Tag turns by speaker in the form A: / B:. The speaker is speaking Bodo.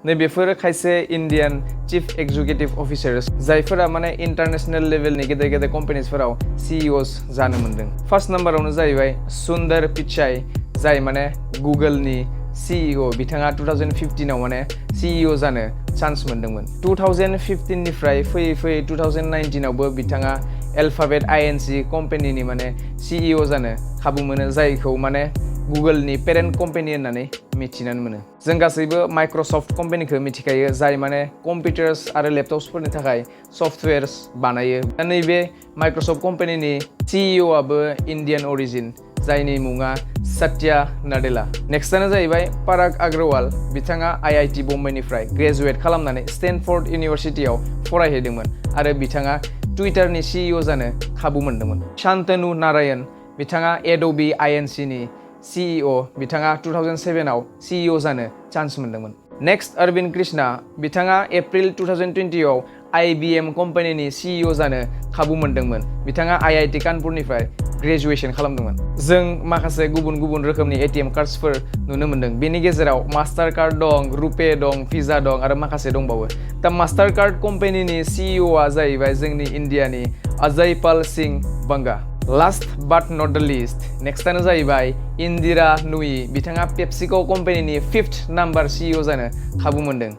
A: नैबेफोर खायसे इन्डियान चिफ एग्जिकिउटिभ अफिसार्स जायफोरा माने इन्टारनेशनेल लेभेलनि गेदेर गेदेर कम्पानिसफोराव CEOs जानो मोन्दों। फार्स्ट नाम्बारावनो जाहैबाय सुन्दर पिचाई जाय माने गुगोलनि CEO बिथाङा 2015 आव माने CEO जानो चान्स मोन्दोंमोन। 2015 निफ्राय फैयै फैयै 2019 आवबो बिथाङा अल्फाबेट INC कम्पानिनि माने CEO जानो खाबु मोनो जायखौ माने गुगोलनि पेरेन्ट कम्पानि होननानै मिथिनानै मोनो। जों गासैबो माइक्रसफ्ट कम्पानिखौ मिथिखायो जाय माने कम्पिउटार्स आरो लेपटप्सफोरनि थाखाय सफ्टवेयर्स बानायो। दा नैबे माइक्रसफ्ट कम्पानिनि CEO आबो इन्डियान अरिजिन जायनि मुङा सत्या नाडेला। नेक्स्टआनो जाहैबाय पाराग अग्रवाल बिथाङा IIT बम्बेनिफ्राय ग्रेजुवेट खालामनानै स्टेनफर्ड इउनिभारसिटियाव फरायहैदोंमोन आरो बिथाङा टुइटारनि CEO जानो खाबु मोन्दोंमोन। शान्तनु नारायण बिथाङा एडोबी INC नि CEO बिथाङा 2007 आव CEO जानो चान्स मोन्दोंमोन। नेक्स्ट अरविन्द कृष्णा बिथाङा एप्रिल 2020 आव IBM कम्पानिनि CEO जानो खाबु मोन्दोंमोन। बिथाङा IIT कानपुरनिफ्राय ग्रेजुवेशन खालामदोंमोन। जों माखासे गुबुन गुबुन रोखोमनि ATM कार्ड्सफोर नुनो मोन्दों। बेनि गेजेराव मास्टार कार्ड दं, रुपे दं, भिजा दं आरो माखासे दंबावो। दा मास्टार कार्ड कम्पानिनि CEO आ जाहैबाय जोंनि इन्डियानि Ajay Pal Singh Banga. Last but not the least नेक्स्टआनो जाहैबाय इन्दिरा नुई बिथाङा पेप्सिक' कम्पानिनि 5th नाम्बार CEO जानो खाबु मोन्दों।